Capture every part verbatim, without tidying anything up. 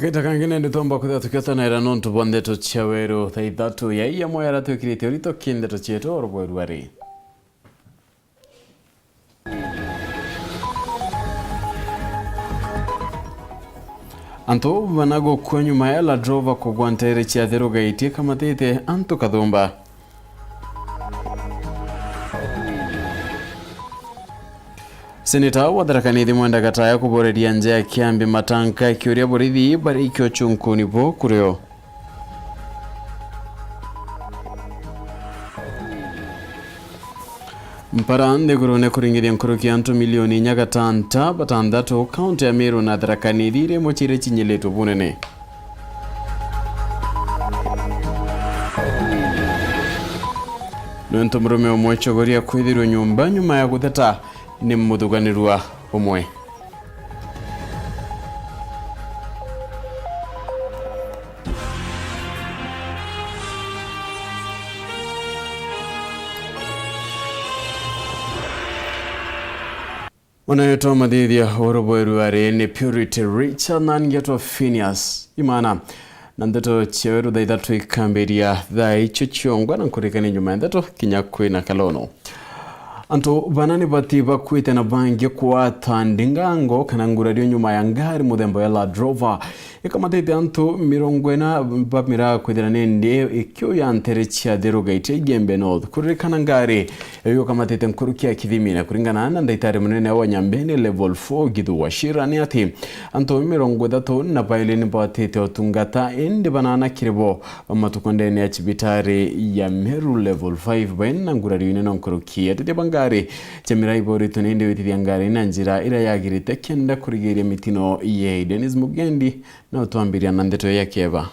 Gita kangi nindi twomba kwithirwa tukiotanaira nontu bwa ndeto cia weru thaa ithatu ya iya moya aria twikirite urito ki ndeto cietu oro bweru ari. Antu bana gukua nyuma ya Land Rover kugwa nteere cia Theru Gaiti ikamatite antu kathumba. Seneta wa Tharaka Nithi Mwenda Gataya kuboreria nja ya Kiambi Matanka akiuria borithi barikia ucunkuni bo kurio. Mpara nthigurune kuringithia nkuruki ya antu milioni inya gatanta batantatu kaunti ya Meru na Tharaka Nithi iri imwe ciria cinyilitwe bunene. Nontu murume umwe cogoria kwithirwa nyumba nyuma ya gutheta ni muthuganirua umwe. Ona yo twamuthithia uru bweru ari ni Purity Richard na ngetwa Phineas Imana. Na ndeto cia weru thaa ithatu ikambiria thaa icio ciongwa na nkurikania nyuma ya ndeto kinya kwina kalono. Antu bana ni bati bakwite na bangi kwata ndingango kana ngurario nyuma ya ngari muthemba ya Land Rover. Ikamatite antu mirongo ina bamira kwithira ni ndi ikiuya ntere cia Theru Gaiti Igembe North. Kuririkana ngari iyo ikamatite nkuruki ya kithimi, na kuringana na ndaitari munene wa Nyambene Level four Githu Wachira ni ati antu mirongo ithatu na bairi ni batite utungata, indi banana kiri bo matuku ndene ya cibitari ya Meru Level five baina ngurario inene nkuruki. Atethia ba ngari cia miraa iboritwe ni indi witithia ngari na njira iria yagirite kenda kurigiria mitino yei. Dennis Mugendi na utwambiria na ndeto ya kieba.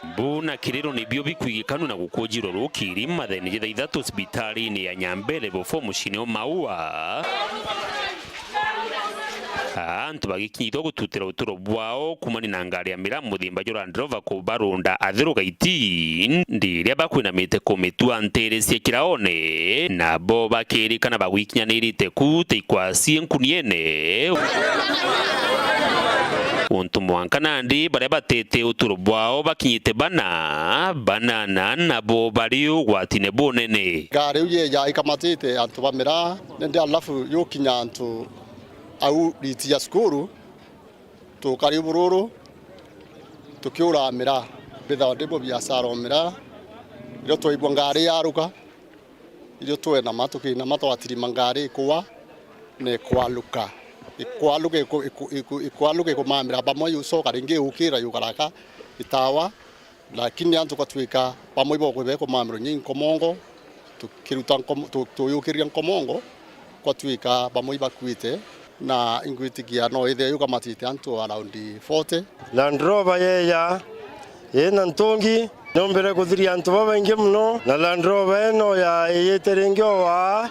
Mbu na kiriro nibio bikwigikanu na gukujirwa rukiri mathene ja thaa ithatu cibitarini ya Nyambere Level four muciini o Maua. Antu bagikinyithwa gututira uturo bwao kumania na ngari ya miraa muthemba jwa Land Rover kubarunda Atheru Gaiti, ndi iria bakwinamite kumitua ntere cia kiraone, nabo bakirikana bagwikinyanirite ku ta ikwasi nkuniene. Untu mwanka nandi baria batete uturo bwao bakinyite bana, banana nabo bari ugwatine bunene. Ngari iu yeja ikamatite antu ba miraa, nende alafu yukinya antu au riti ya cukuru, tukari bururu, tukiura miraa, mbithawa ndi mu biashara o miraa. Irio twaigua ngari yaruka, irio twenama, tukinama twatirima ngari ikwa na ikwaluka. Ikwaluka iku-, iku-, iku-, ikwaluka ikumamira bamwe yucoka ringi yukira yukaraka itawa. Lakini antu kwatwika bamwe ibo kwibe kumamirwa nyi nkomongo, tukiruta nkomo-, tu-, tuyukiria nkomongo, kwatwika bamwe ibakuite, na ingwitikia no ithire yukamatite antu around forty. Land Rover yeya ina ntungi, nyombere kuthiria antu babaingi muno, na Land Rover ino ya iyite ringi owa,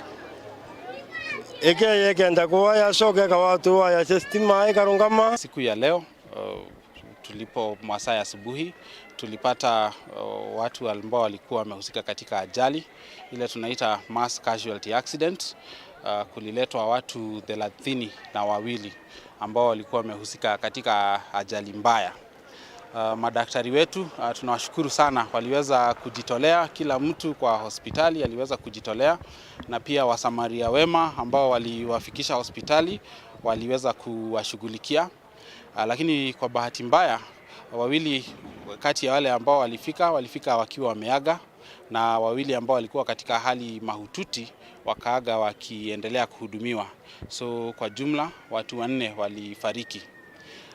ikeya ikenda kuwa yacoka ikawa tu waya cia stima ikarungama. Siku ya leo, uh, tulipo masaa ya asubuhi, tulipata, uh, watu ambao walikuwa wamehusika katika ajali, ile tunaita mass casualty accident. Uh, kuliletwa watu thelathini na wawili ambao walikuwa wamehusika katika ajali mbaya. Uh, madaktari wetu, uh, tunawashukuru sana, waliweza kujitolea, kila mtu kwa hospitali aliweza kujitolea, na pia wasamaria wema ambao waliwafikisha hospitali waliweza kuwashughulikia. Ah, lakini kwa bahati mbaya, wawili kati ya wale ambao walifika, walifika wakiwa wameaga, na wawili ambao walikuwa katika hali mahututi wakaaga wakiendelea kuhudumiwa. So, kwa jumla, watu wanne walifariki.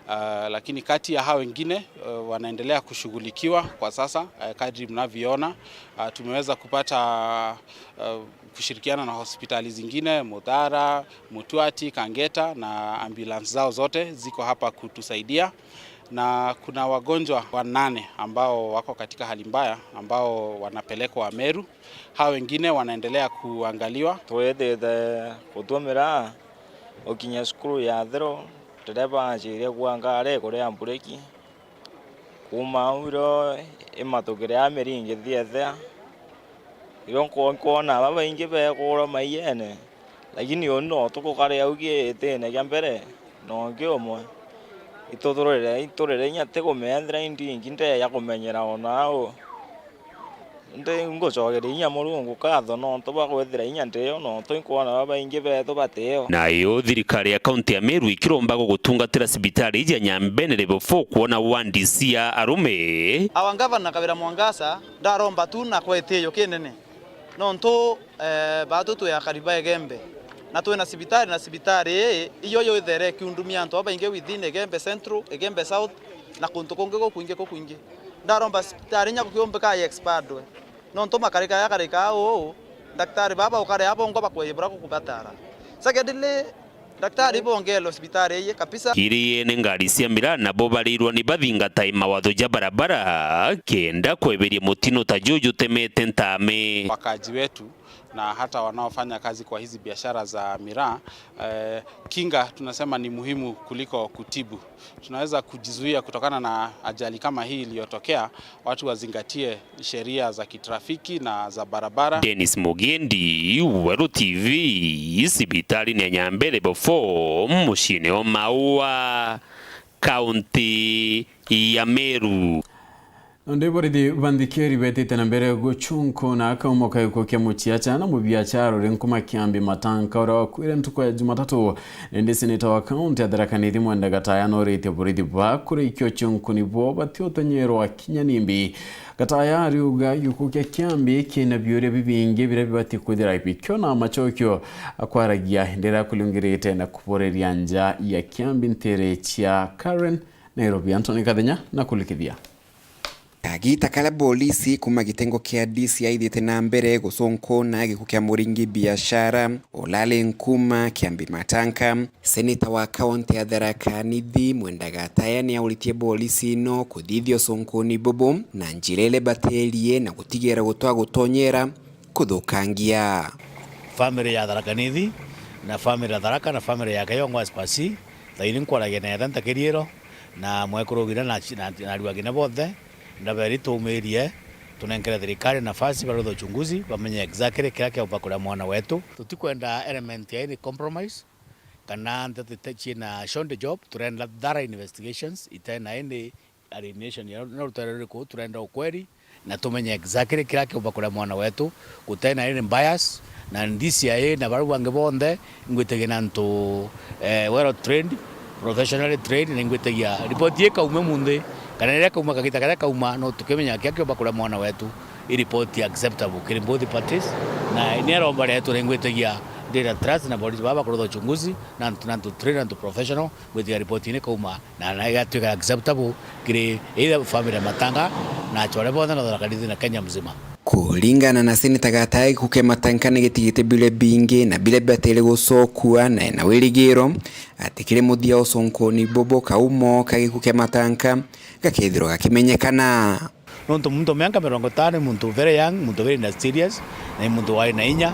Ah, lakini kati ya hao wengine, eh, wanaendelea kushughulikiwa kwa sasa, eh, kadri mnavyoona. Ah, tumeweza kupata, eh, kushirikiana na hospitali zingine, Muthara, Mutuati, Kangeta na ambulance zao zote ziko hapa kutusaidia. Na kuna wagonjwa wanane ambao wako katika hali mbaya ambao wanapelekwa Meru. Hao wengine wanaendelea kuangaliwa. Twithite kutumira ukinya cukuru ya Atheru, ndereba anjirie kua ngari ikuria mbureki. Kuuma au irio imatukire aa miringi thiethea, irio nko-, nkwona babaingi bekuura maiyene, Lakini uni no tukukare au giitine kia mbere, no ngi umwe. Ituthurire, iturire inya ti kumeethira indi ingi ndeya kumenyera o nau. Indi ngucokeria inya Murungu nkatho nontu bwa kwithira inya ndiyo, nontu inkwona babaingi beetu batio. Nayo thirikari ya kaunti ya Meru ikiromba gugutungatira cibitari iji ya Nyambene Level four kwona wandi cia arume. Our Governor Kawira Mwangaza ndaromba tu na kwa itio kinene. Nontu, eh, baatu twi akari ba Igembe, na twina cibitari, na cibitari ii iyo yithere ikiundumia antu babaingi within Igembe Central, Igembe South, na kuntu kungi gukwingi, gukwingi. Ndaromba cibitari inya gukiumbika i expandwe. Nontu makarika yakarika uu, ndaktari baba ukare abongwa bakweye bura gukubatara. Secondly, Daktari bongeerwe cibitari iji kabisa. Kiri ni ngari cia miraa nabo barirwa ni bathingatae mawatho ja barabara, kenda kweberia mutino ta juju jutemete ntame. Wakaaji wetu na hata wanaofanya kazi kwa hizi biashara za miraa, eh, kinga tunasema ni muhimu kuliko kutibu. Tunaweza kujizuia kutokana na ajali kama hii iliyotokea, watu wazingatie sheria za kitrafiki na za barabara. Dennis Mugendi, Weru T V, cibitari ni ya Nyambene Level four, muciini o Maua, kaunti ya Meru. Nandi borithi ba nthikiri betite na mbere gucunkuna kaumo ka gikuo kia muciaca na mubiachara uri nkuma Kiambi Matanka uria wakuire ntuku ya Jumatatu. Nindi seneta wa kaunti ya Tharaka Nithi Mwenda Gataya noritie borithi ba kurikia ucunkuni bwao batiutenyerwa kinya nimbi. Gataya ariuga gikuo kia Kiambi kina biuria bibingi biria bibati kwithira bikiona macokio akwaragia ndira kulungirite na kuboreria nja ya Kiambi ntere cia Karen, Nairobi. Anthony Kathenya na kulikithia. Kagiita karia bolisi kuuma gitengo kia D C I ithite na mbere gucunkuna gikuo kia muringi biashara ulari nkuma Kiambi Matanka, seneta wa kaunti ya Tharaka Nithi Mwenda Gataya ni auritie bolisi ino kuthithia ucunkuni bubu na njira iria ibaterie na gutigira gutwa gutonyera kuthukangia. Family ya Tharaka Nithi na family ya Tharaka na family ya Kayongo as per se, thaini nkwaragia na etha ntakiriiro na mwekuru Gina na, na, na arua Gina bonthe, ndaberi tumirie, tunenkere thirikari nafasi baruthe uchunguzi, bamenye exactly kiria kiaumba kuria mwana wetu. Tutikwenda element ya any compromise kana nteto ite-, ciina shonde job, turenda thorough investigations, itena any alienation ya, na rutere ruriku, turenda ukweri, na tumenye exactly kiria kiumba kuria mwana wetu, gutena any bias, na D C I na baria bangi bonthe, ngwitagia na antu, eh, well trained, professionally trained, na ngwitagia report ii kauma munthi, kana riria kauma kagita karia kauma, no tukimenya kiria kiumba kuria mwana wetu, i report acceptable kiri both parties, na ni aromba rietu, na ngwitagia ndina trust na borithi baba kurutha uchunguzi, na antu, na antu trained, na antu professional, ngwitagia report ii ni kauma, na, na igatuika acceptable kiri either family ya Matanga na achore bonthe na Tharaka Nithi na Kenya mzima. Kuringana na Seneta Gataya, gikuo kia Matanga ni gitigite biuria bingi na biria bibatire gucokua, na ena wirigiro ati kiri muthia ucunkuni bubu kaumo ka gikuo kia Matanga gakethirwa gakimenyekana. Nontu muntu wa miaka mirongo itano ni muntu very young, muntu very industrious, na ni muntu wari na inya.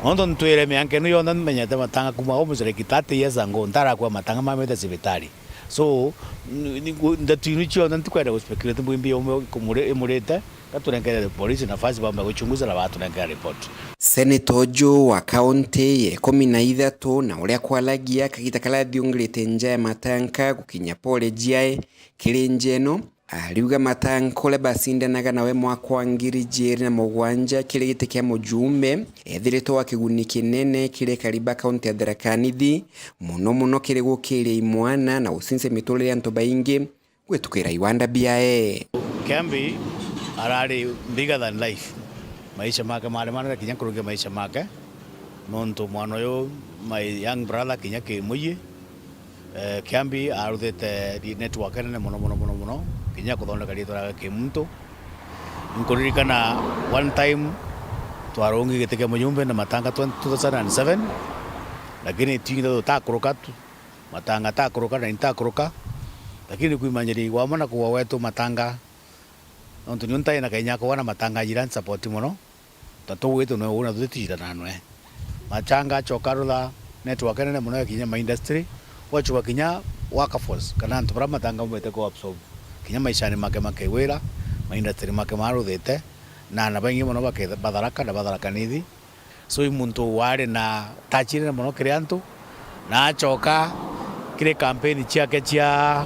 Nontu ntwire miaka ino yonthe nmenyete Matanga kuma almost like thirty years ago, ntarakua Matanga mamite cibitari. So, n-, ni-, ngu-, ndeto inu cionthe ntikwenda guspeculate mbwimbi umwe kumuri-, imurite, gatunenkere polisi nafasi bambe guchunguza na batunenkere report. Seneta uju wa kaunti ya ikumi na ithatu na uria kwaragia kagita karia athiungirite nja ya Matanga gukinya pole jiae kiri nja ino, ariuga Matanga uria bacindanaga nawe mwaka wa ngiri ijiri na mugwanja kiri giti kia mujumbe, ethiritwe wa kiguni kinene kiri akari ba kaunti ya Tharaka Nithi, mono mono kiri gukiria imwana na gucincia miturire ya antu baingi gwitukira iwanda biae. Kiambi arari bigger than life. Maisha make mari manene kinya kurungia maisha make. Nontu mwana uyu, my young brother, kinya ki muyi, eh, Kiambi aruthite di-, network nene mono, mono, mono, mono, kinya kuthondeka riitwa riake ki muntu. Nkuririkana one time twarungi giti kia mujumbe na Matanga twenty, two thousand and seven, lakini twingi tutakuruka tu, Matanga takuruka na intakuruka, lakini kwi manjeri wamona kuwa wetu Matanga, nontu niu ntai na kainya kuwa na Matanga njira nsapoti mono. Ta tugwite nwe uu na tutitijira na nwe. Matanga acoka arutha network nene mono ya kinya ma industry, gwacuka kinya workforce, kana antu baria Matanga baumite ku absorb kinya maishani make makewira, ma industry make maruthite, na ana baingi mono baketha-, batharaka na batharaka nithi. So i muntu wari na tachirire mono kiri antu, na acoka kiri kampeni ciake cia,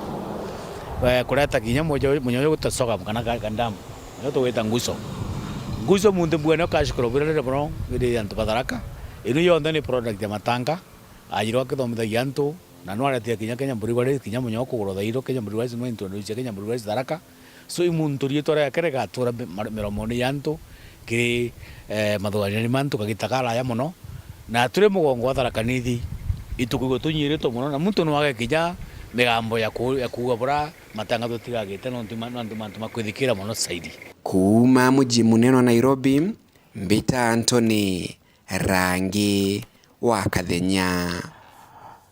eh, kureta kinya mujo-, munyoyo gutacoka kana ka-, kandamu. Nio tugwita nguso. Nguso muntu mbwene ukashukuru bwirire mono iri antu ba Tharaka. Inu yonthe ni product ya Matanga. Ajirwa akithomithagia antu, na no aretire kinya Kenya Breweries, kinya munyo kugura thairo, Kenya Breweries no introduce Kenya Breweries Tharaka. So i muntu riitwa riake rigatura mi-, mar-, miromone ya antu kiri, eh, mathuganio ni mantu kagita karaya mono. Na turi mugongo wa Tharaka Nithi, itukwigua tunyiritwe mono, na muntu no age kinya migambo ya ku-, ya kuuga bura Matanga tutigagite, nontu ma-, nontu mantu makwithikira mono zaidi. Kuuma muji munene wa Nairobi, mbita Anthony Rangi wa Kathenya.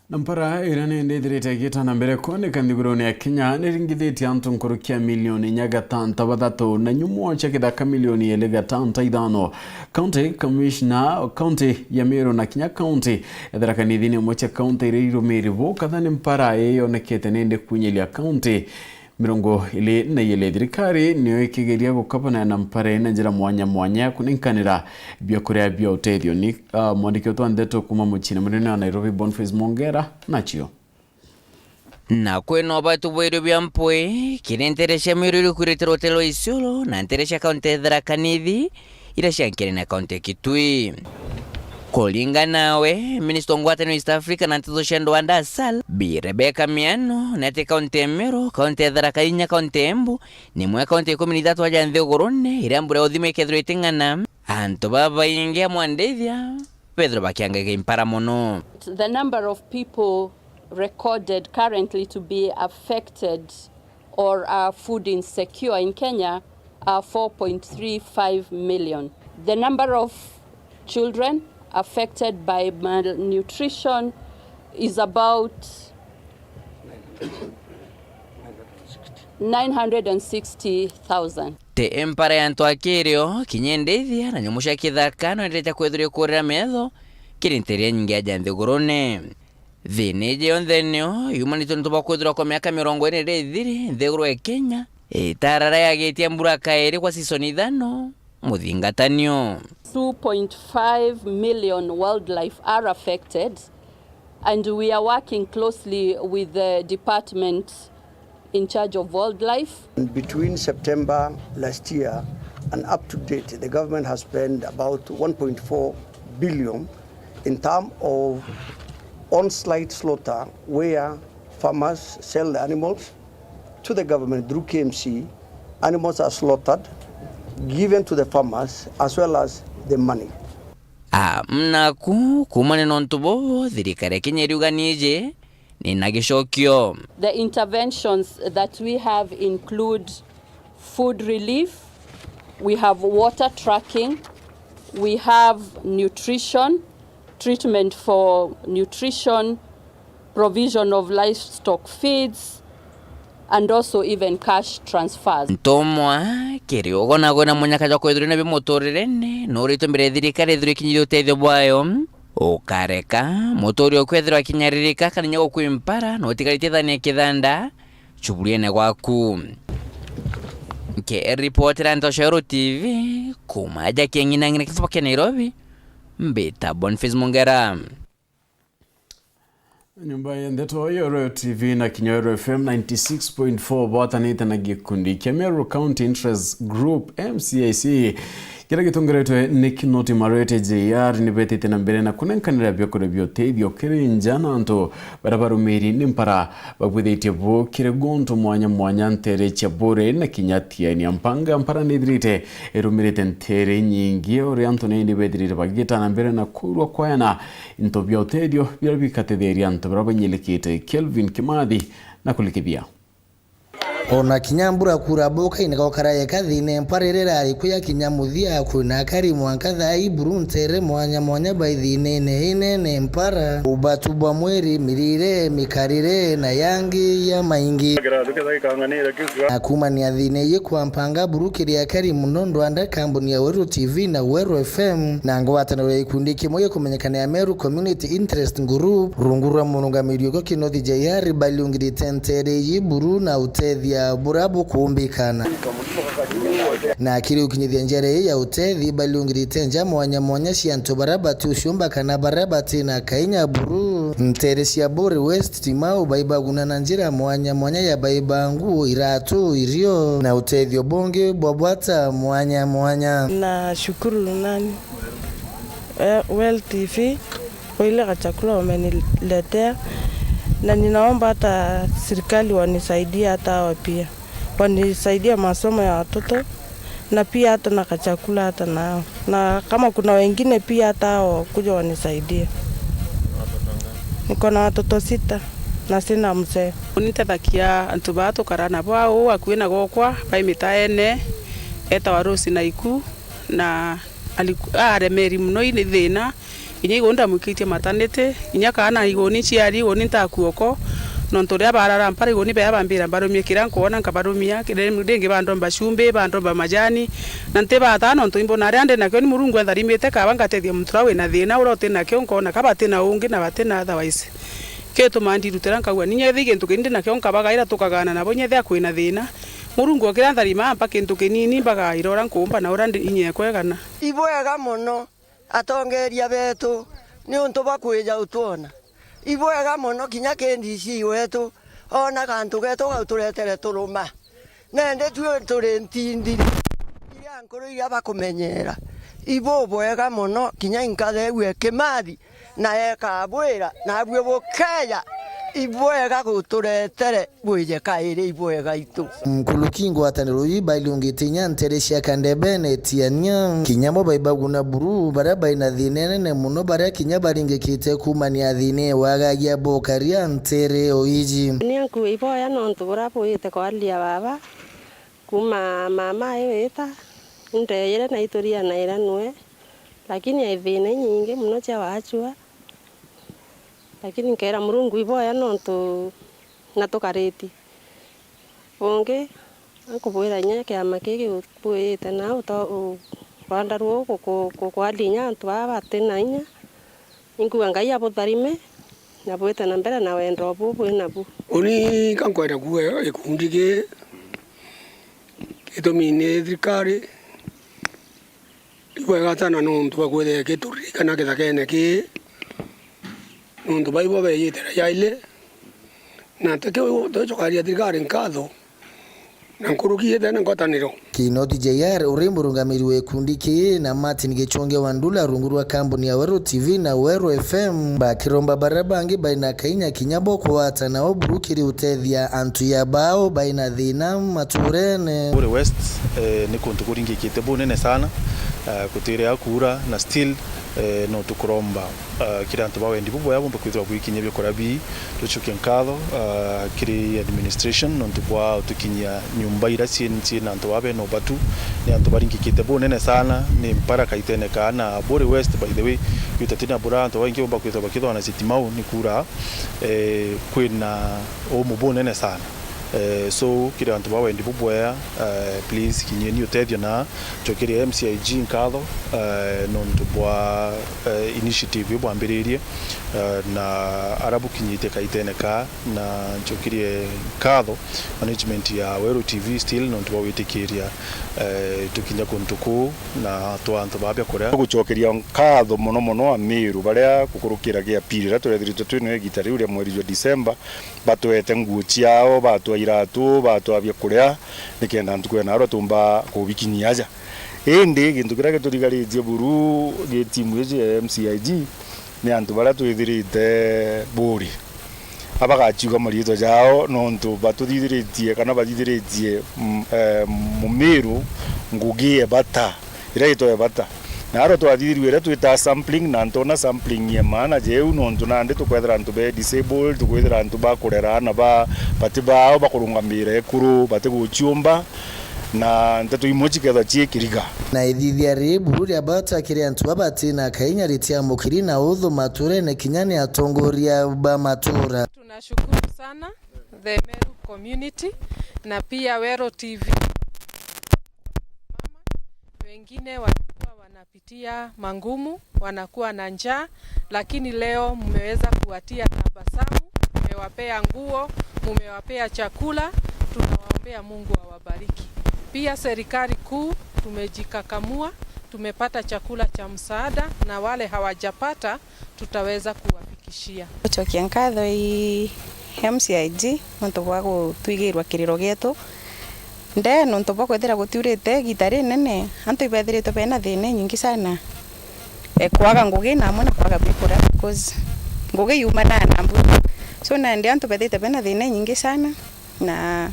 Na mpara iria nindi ithirite igita na mbere kwoneka nthigurune ya Kenya niringithitie antu nkuruki ya milioni inya gatanta bathatu na nyumo cia kithaka milioni ili gatanta ithano. County Commissioner, county ya Meru na kinya county ya Tharaka Nithi ni imwe cia county iria irumiri bu kathani mpara ii yonekete nindi kunyilia county mirongo ili na ili. Thirikari niyo ikigeria gukabana na mpara ii na njira mwanya mwanya ya kunenkanira biakuria bia utethio. Ni, ah, mwandiki wetu wa ndeto kuuma muciini munene wa Nairobi, Boniface Mwongera, nacio. Na kwina ubatu bwa irio bia mpwi kiri ntere cia Meru iri kwirite rutere rwa Isiolo na ntere cia kaunti ya Tharaka Nithi, iria ciankene na kaunti ya Kitui. Kuringana nawe, minista wa ngwataniro East Africa na nteto cia ndwanda Asal, Bi Rebecca Miano, ni ati kaunti ya Meru, kaunti ya Tharaka Nithi na kaunti ya Embu ni imwe ya kaunti ikumi na ithatu aja nthigurune iria mbura ya uthima ikethirwa iting'ana, antu babaingi amwe a ndithia bethirwa bakiangaga impara mono. The number of people recorded currently to be affected or are food insecure in Kenya are four point three five million. The number of children affected by malnutrition is about nine hundred and sixty thousand. Ti mpara ya antu a kirio, kinya ndithia na nyamu cia kithaka no iendeete kwithirwa ikurira metho kiri nteria nyingi aja nthigurune. Thina iji yonthe nio yumanite nontu bwa kwithirwa kwa miaka mirongo iri iria ithiri nthiguru ya Kenya itarara yagitie mbura kairi kwa season ithano muthingatanio. Two point five million wildlife are affected, and we are working closely with the department in charge of wildlife. Between September last year and up to date, the government has spent about one point four billion in term of on-site slaughter, where farmers sell the animals to the government through K M C. Animals are slaughtered, given to the farmers, as well as the money. A, mnaku, kuumania nontu bubu, thirikari ya Kenya iriuga niiji ni na gicokio. The interventions that we have include food relief, we have water tracking, we have nutrition, treatment for nutrition, provision of livestock feeds, and also even cash transfers. Ntumwa, kiri ugo na gwina munyaka jwa kwithirwa na bimuturirene, nuritwe mbere ya thirikari ithirwe ikinyithia utethio bwayo. Ukareka muturi ukwethirwa akinyaririka kana inya gukwimpara na utigaritie thani ya kithanda chuburiene gwaku. Nkiripotera ntoco ya Uru T V, kuma aja kieng'inang'ina kithuba kia Nairobi, mbita Boniface Mungera. Nyumba ya ndeto ya Royal T V na kinya Royal F M ninety six point four bwatanite na gikundi kia Meru County Interest Group, M C I C, kiria gitongeretwe ni Kinoti Marwete J R, ni betite na mbere na kunenkanira biakuria bia utethio kiri nja na antu baria barumiri ni mpara babwithitie bu kiri guntu mwanya mwanya ntere cia Bure na kinya Tiania. Mpanga mpara ni ithirite irumirite ntere nyingi, uria antu nindi bethirite bagita na mbere na kurwa kwayana into bia utethio biria bikatethieria antu baria banyilikite. Kelvin Kimathi na kulikithia. Ona kinya mbura kuura bukaine gokara yeka thine, mpara iria irari kuya kinya muthia, kwina akari mwanka thaa ii buru ntere mwanya mwanya bai thinene inene mpara, ubatu bwa mwiri, mirire, mikarire, na yangi ya maingi. Na kumania thina ii kwa mpanga buru kiri akari muno ndwanda kambuni ya Weru T V na Weru F M na ngwataniro ya gikundi kimwe gikumenyekana ya Meru Community Interest Group, rungu rwa murungamiri ugo Kinoti J R, baliungirite ntere ii buru na utethia buria bukumbikana. Na kiri ukinyithia njara ii ya utethi, baliungirite nja mwanya mwanya cia antu baria bati uciumba kana baria bati na kainya buru. Ntere cia Buri West, Timau, baibaguna na njira mwanya mwanya ya baiba nguo, iratu, irio na utethio bungi bwa bwata mwanya mwanya. Nashukuru nani? Eh, Well T V, kwa ile kachakula wameniletea, na ninaomba hata serikali wanisaidie hata hao pia. Wanisaidie masomo ya watoto, na pia hata na kachakula hata nao. Na kama kuna wengine pia hata hao kuja wanisaidie. Niko na watoto sita na sina mzee. Unitethagia antu baa tukara nabo au akui na gokwa bai mitaene, etawa Rose Naiku, na aliku-, aremeri muno i ni thina. Kinya iguni ndamwikitie maternity, kinya kaana iguni nciari, iguni ntakuoko, nontu riria barara mpara iguni bea bambira mbarumie kiria nkwona nkabarumia, kiri ringi bandomba cumbi, bandomba majani, na ntibataa nontu imbona aria ndi nakio ni Murungu entharimite, kaba ngatethia muntu uria wina thina, uria uti nakio nkoona ka bati na ungi na bati na otherwise. Kitumaa ndirutira nkauga, ni nyethia i gintu kini ndi nakio nkabagaira tukagaana nabo, nyethia kwina thina, Murungu o kiria ntharima ampa kintu kinini mbagaira uria nkuumba na uria ndi inya ekwegana. Ibwega mono. Atongeria betu, niuntu bwa kwija utwona. Ibwega mono kinya ki D C wetu, oona gantu getu gau turetere turuma. Nandi tui turi ntindi iria nkuru iria bakumenyera. Ibubwega mono kinya inkathegue Kimathi na ekabwira, nabui bukeja. Ibwega guturetere. Bwije kairi ibwega itu. Nkuruki ngwataniro ii baliungite inya ntere cia Kandebene, Tiania, kinya mo baibaguna buru, baria baina thina inene mono, baria kinya baringikite kuumania thina wagagia bokaria ntere o iji. Ni ankuwe iboya nontu buria bwite kwa hali ya baba, kuuma mama iwita, indeire na ituria na iranue, lakini ai thina inyingi mono cia wachua. Lakini nkeera Murungu iboya nontu natukariti. Bungi, ankubwira inya kiama kii gikubwirite na uto-, u-, rwanda ruu guku-, gukwali inya antu baa bati na inya. Inkuga Ngai abutharime na bwite na mbere na wendo buu bwi nabu. Uni ka nkwenda kuuga gikundi gii gitumi ni thirikari Ibwega sana nontu bwa kwithira ikituririkana kithakene kii, nontu baibo beejite raia ile, na ntikiu twicokaria thirikari nkatho, na nkuruki ithene ngwataniro. Kinoti J R uri murungamiri wa gikundi kii, na Martin Gichunge wa Ndula rungu rwa kambuni ya Weru T V na Weru F M, bakiromba baria bangi baina kainya kinya bo kugwata nao buru kiri utethia antu ya bao baina thina maturene. Buri West, eh, ni kuntu kuringikite bunene sana, eh, kutiria kuura na still, eh, no tukuromba, eh, kiri antu ba wendi bubwega bumbe kwithirwa bwikinyia biokoria bii, tucokie nkatho, eh, kiri administration nontu bwa utukinyia nyumba iria cii, cii na antu baa bena ubatu. Ni antu baringikite bunene sana, ni mpara kaitene kaa na Buri West, by the way, yuta tina bura antu baingi bumba kwithirwa bakithwa na sitimau ni kuura, eh, kwina umu bunene sana. Eh, so, kiri antu ba wendi bubwea, eh, please, kinyieni utethio na ncokerie M C I G nkatho, eh, nontu bwa, eh, initiative iu bwambiririe, eh, na ara bukinyitie kaitene kaa, na ncokerie nkatho management ya Weru T V still nontu bwa gwitikiria, eh, tukinya kuntu kuu na twa antu baa bia kuria. Tugucokeria nkatho mono mono Amiru baria gukurukira gia pili riria turethiritwe twinayo igita riu ria mweri jwa December, batwete nguo ciao, batwa iratu, batwa bia kuria, nikenda ntuku ya narua tumba kubikinyia aja. Indi gintu kiria giturigaritie buru gi timu iji ya M C I G ni antu baria twithirite Buri. Abagaciuga mariitwa jao nontu batuthithiritie kana bathithiritie, mm, eh, Mumiru ngugi e bata. Iria itwe bata. Na aro twathithirue iria twita sampling, na ntona sampling ya maana jeu, nontu nandi tukwethira antu be disabled, tukwithira antu ba kurera aana ba bati bao, bakurungamira ekuru, bati guciumba, na nteto imwe cikethwa cii kiriga. Na ithithia ri buru ria bata kiri antu baba bati na kainya ritiamukiri na uthu maturene kinya ni atongoria ba matura. Tunashukuru sana the Meru community na pia Weru T V. Mama, wengine walikuwa wanapitia mangumu, wanakuwa na njaa, lakini leo mmeweza kuwatia tabasamu, mmewapea nguo, mmewapea chakula. Tunawaombea Mungu awabariki. Pia serikali kuu tumejikakamua, tumepata chakula cha msaada, na wale hawajapata tutaweza kuwafikishia. Gucokia nkatho i M C I G nontu bwa gutwigirwa kiriro gietu. Nde nontu bwa kwithira gutiurite igiita rinene, antu ibethiritwe bena thiina inyingi sana. E, kwaga ngugi na amwe na kwaga biakuria, because ngugi yumanaa na mbura. So, nandi antu bethite bena thiina inyingi sana, na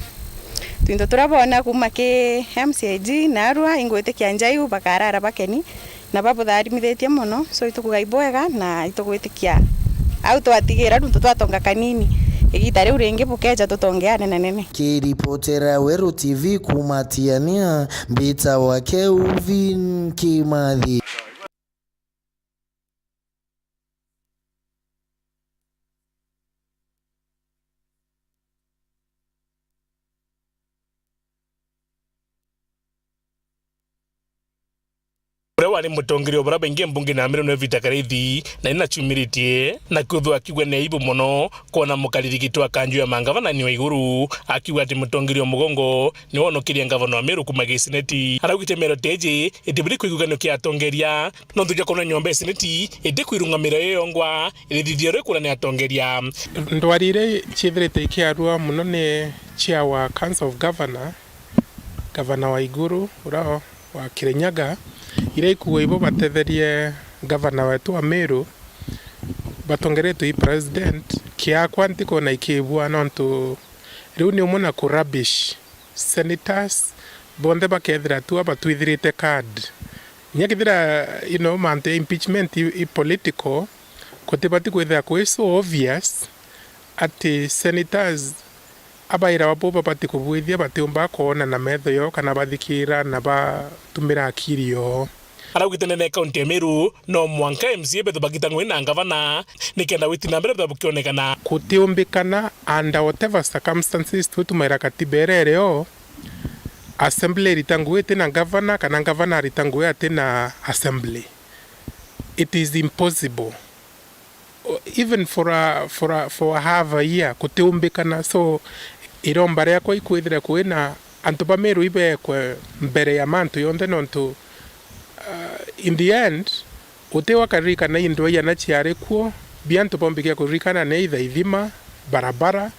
twinto turia boona kuuma ki M C I G, narua ingwitikia njaiu bakarara bakeni, na babutharimithitye mono. So, itukuga ibwega na itugwitikia au twatigira nontu twatonga kanini. Igiita riu ringi bukeja tutonge anene nene. Kiripotera Weru T V kuuma Tiania, mbitawa Kelvin Kimathi. Uria wari mutongeria wa baria baingi mbungene ya Meru ni Victor Karaithi, na ni nacumiritie na kwithwa akiigua ni aibu mono kwona mukaririgitwa kanju ya mangavana ni wa iguru, akiuga ati mutongeria wa mugongo ni wonokirie ngavana wa Meru kuuma giseneti. Araugite miario ta iji itiburi kuigukanio kia atongeria, nontu ja kuona nyomba ya seneti itikwirungamira yo yongwa, irithithia rio ikurania atongeria. Ndwari iria ciithirite ikiarua mono ni cia wa Council of Governor, Gavana wa iguru uria wa Kirinyaga, iria ikuuga ibo batetherie gavana wetu wa Meru, batongeretwe i president. Kiakwa ntikwona ikibua, nontu riu ni umwe na ku rubbish senators bonthe bakethira tu abatwithirite card. Kinya kethira, you know, mantu ya impeachment i, i political, kutibati kwithira kwi so obvious ati senators abairawa bo babati kubwithia batiumba kwona na metho yoo kana bathikira na batumira akiri yoo. Araugite nene kaunti ya Meru, no mwanka M C A bethwe bagita ngugi na ngavana, nikenda gwiti na mbere bethwe bukionekana. Kutiumbikana under whatever circumstances, twi tumaira katiba iria iri o, assembly irita ngugi iti na ngavana, kana ngavana arita ngugi ati na assembly. It is impossible. O, even for a, for a, for a half a year, kutiumbikana. So, iromba riakwa ikwithira kwina antu ba Meru ibekwe mbere ya mantu yonthe, nontu, uh, in the end, uti wakaririkana indwai ana ciari kuo, bia antu bombikia kuririkana ni either ithima, barabara,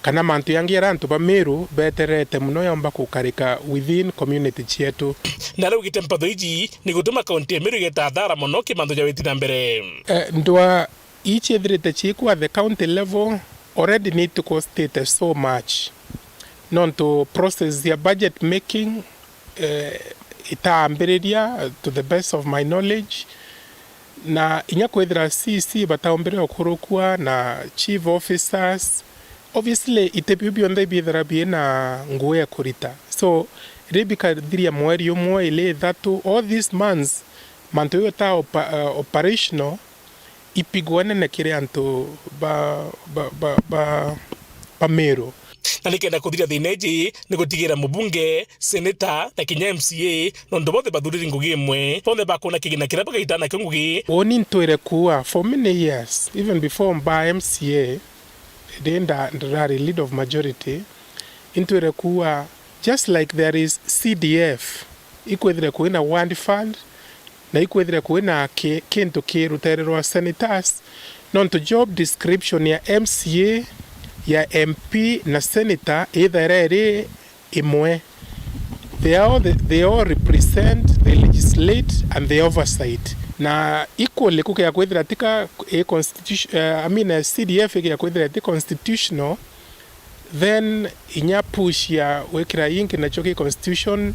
kana mantu yangi aria antu ba Meru beterete mono yomba gukarika within community cietu. Na araugite mpatho iji ni gutuma kaunti ya Meru igeta athara mono ki mantu ja witi na mbere. Eh, ndwa ii ciithirite ciikwa at the county level already ni itukostite so much, nontu process ya budget making, eh, itaambiriria, to the best of my knowledge, na inya kwithira C C bataumbire ukurukua na chief officers, obviously iti biu bionthe ibiithira biina ngugi ya kurita. So, riria bikathiria mweri umwe, ili ithatu, all these months, mantu jau ta opa-, eh, operational, ipigwa nene kiri antu ba, ba, ba, ba, ba Meru. Na nikenda kuthiria thiina iji ni gutigira mubunge, seneta na kinya M C A, nontu bonthe bathuriri ngugi imwe, bonthe bakona kigina kiria bagaita nakio ngugi. Uuni ntwire kuuga for many years, even before mbaa M C A, ndi nda-, ndirari leader of majority, intwire kuuga just like there is C D F, ikwithire kwina ward fund, na ikwithire kwina ki-, kintu kirutererwa senators, nontu job description ya M C A, ya M P na senator ithaira iri imwe. They are all the, they all represent, they legislate and they oversight. Na equally kukia kwithira tika i constitution, eh, I mean, eh, C D F ikia kwithira ti constitutional, then inya push ya gwikira inki nacio ki constitution,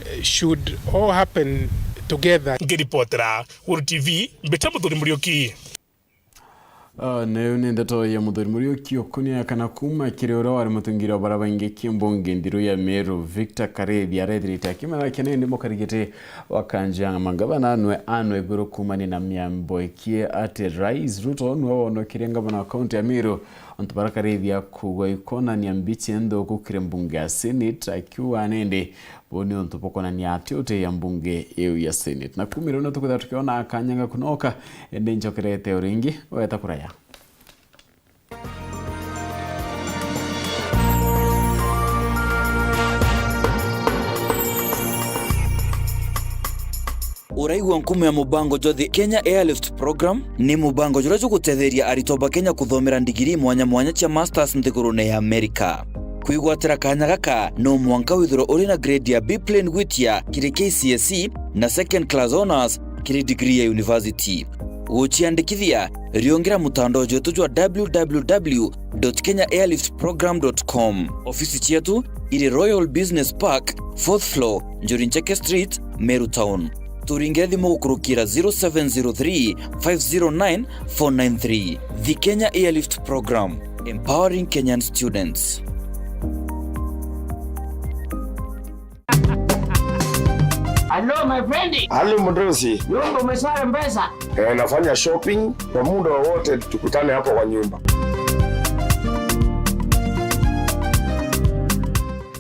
eh, should all happen together. Ngiripotera Weru T V, mbita Muthuri Muriuki. Ah, na iu ni ndeto ya Muthuri Muriuki ukunia kana kuuma kiri uria wari mutongeria wa baria baingi kimbunge nthiru ya Meru, Victor Karithi, arethirite akimathakia nindi mukarigiti wa kanju ya mangavana anwe anwe iguru kuumania na miambo ikie ati Rais Ruto nwe wonokirie ngavana wa kaunti ya Meru. Antu baria Karithi akugwa ikonania mbica nthuku kiri mbunge ya Senate, akiuga nindi buu ni untu bukonania ati uti ya mbunge iu ya Senate. Na kuumira uu ni tukwithirwa tukiona kanya gaku nooka, indi njokerete o ringi, weta kuraya. Uraigua nkumo ya mubango jwa The Kenya Airlift Program? Ni mubango juria jugutetheria aritwa ba Kenya kuthomera ndigiri mwanya mwanya cia masters nthigurune ya Amerika. Kwigwatira kanya gaka, no mwanka withirwe uri na grade ya B plain gwitia kiri K C S E na second class honours kiri degree ya university. Guciandikithia, riungira mutandao jwetu jwa w w w dot kenya airlift program dot com. Ofisi cietu iri Royal Business Park, fourth floor, Njuri Ncheke Street, Meru Town. Turingire thimu gukurukira zero seven zero three, five zero nine, four nine three. The Kenya Airlift Program, empowering Kenyan students. Hello, my friend. Halo, mdosi. Nyumba umesha mpesa? Eh, nafanya shopping. Kwa muda wowote tukutane hapo kwa nyumba.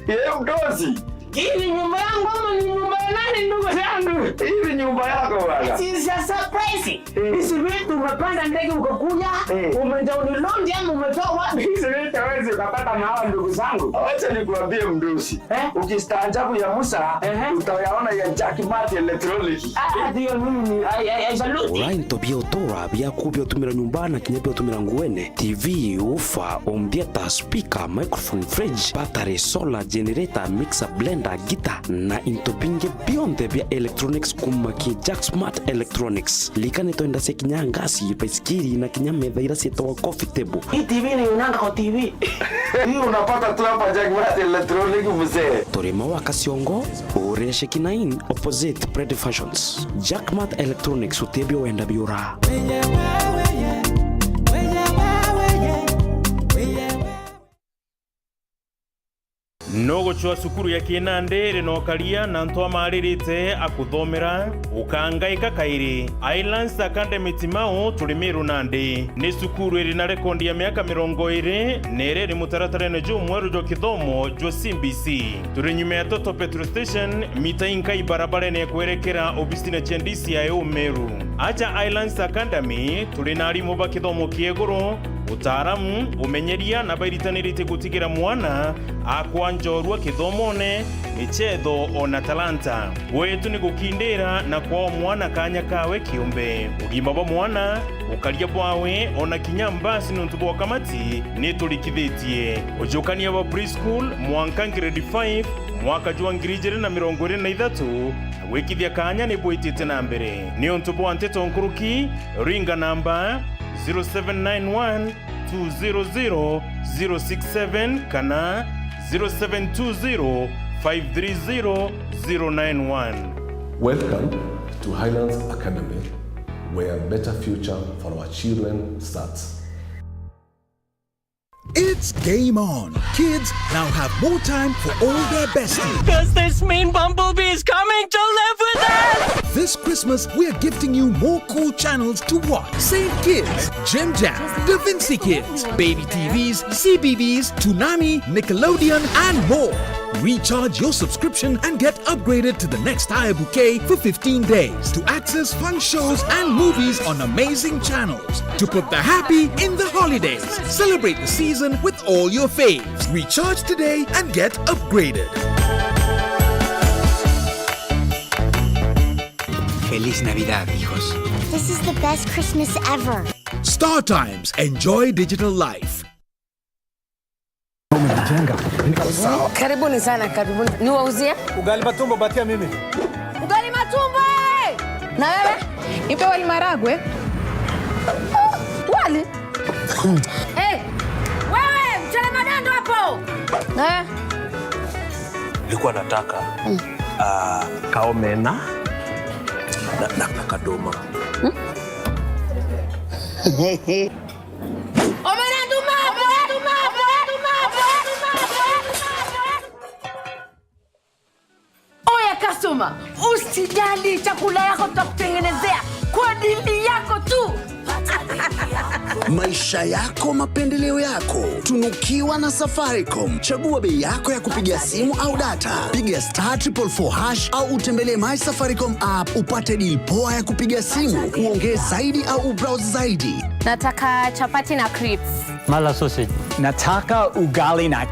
Yeye mdosi. Hii ni nyumba yangu ama ni nyumba ya nani, ndugu yangu? Hii ni nyumba yako bwana. It is a surprise. Eh. Hizi vitu umepanda ndege ukakuja, eh, umedownload ama umetoa wapi? Hizi vitu hawezi ukapata na hawa ndugu zangu. Wacha nikuambie mdosi. Eh? Ukistaajabu ya Musa, ehe, utayaona ya Jack Mart Electronic. Ah, ndio mimi. I, I, I salute. Ura into bia utura, biaku bia utumira nyumba na kinya bia utumira nguene, T V, woofer, home theater, speaker, microphone, fridge, battery, solar, generator, mixer, blender, guitar, na into bingi bionthe bia electronics kuuma ki Jack Smart Electronics. Lika ni twenda cia kinya ngasi, baisikiri na kinya metha ira cietagwa coffee table. Hii T V ni unanga kwa T V. Hii unapata tu hapa Jack Mart Electronic, mzee. Turi Maua Kaciongo, urire Shekina Inn, opposite Pred Fashions. Jack Mart Electronics, utebio wenda biura. Nugucwa cukuru ya Kinandi iri na ukaria na antu amaririte akuthomera? Ukangaika kairi. Islands Academy Timau, turi Miru nandi. Ni cukuru iri na rekondi ya miaka mirongo iri na iri iri mutaratarene jumweru jwa kithomo jwa C B C. Turi nyuma ya Total Petrol Station, mita inka ibarabarene ya kwerekera obisine cia D C I U Meru. Aja Islands Academy, turi na arimu ba kithomo kia iguru, utaaramu, umenyeria na bairitaniritie gutigira mwana akwa njorua kithomone, michetho, ona talanta. Gwetu ni gukindira na kwaa mwana kanya kawe kiumbe. Ugima bwa mwana, ukaria bwawe, ona kinya mbasi niuntu bwa ukamati ni turikithitie. Ujukania bwa preschool mwanka grade five, mwaka jwa ngiri ijiri na mirongo iri na ithatu, na gwikithia kanya ni bwitite na mbere. Niuntu bwa nteto nkuruki, ringa namba zero seven nine one, two zero zero, zero six seven kana zero seven two zero, five three zero, zero nine one. Welcome to Highlands Academy, where a better future for our children starts. It's game on. Kids now have more time for all their besties. Does this mean Bumblebee is coming to live with us? This Christmas, we're gifting you more cool channels to watch. Saint Kids, Jim Jam, Da Vinci Kids, Baby T Vs, C B B S, Toonami, Nickelodeon, and more. Recharge your subscription and get upgraded to the next higher bouquet for fifteen days to access fun shows and movies on amazing channels. To put the happy in the holidays. Celebrate the season with all your faves. Recharge today and get upgraded. Feliz Navidad, hijos. This is the best Christmas ever. Star Times, enjoy digital life. Karibuni sana, karibuni. Niwauzie? Ugali matumbo, patia mimi. Ugali matumbo, eh! Na wewe? Nipe wali maragwe. Wali? Eh, wewe, mchele magando hapo. Eh. Nilikuwa nataka, ah, kaomena na, na, na kadoma. Omena nduma, omena nduma, omena nduma, omena nduma, omena nduma. Oya customer, usijali, chakula yako tutakutengenezea kwa dili yako tu. Maisha yako, mapendeleo yako. Tunukiwa na Safaricom. Chagua bei yako ya kupiga simu au data. Piga star triple four hash au utembelee My Safaricom app upate deal poa ya kupiga simu, uongee zaidi au ubrowse zaidi. Nataka chapati na crips. Mala sausage. Nataka ugali na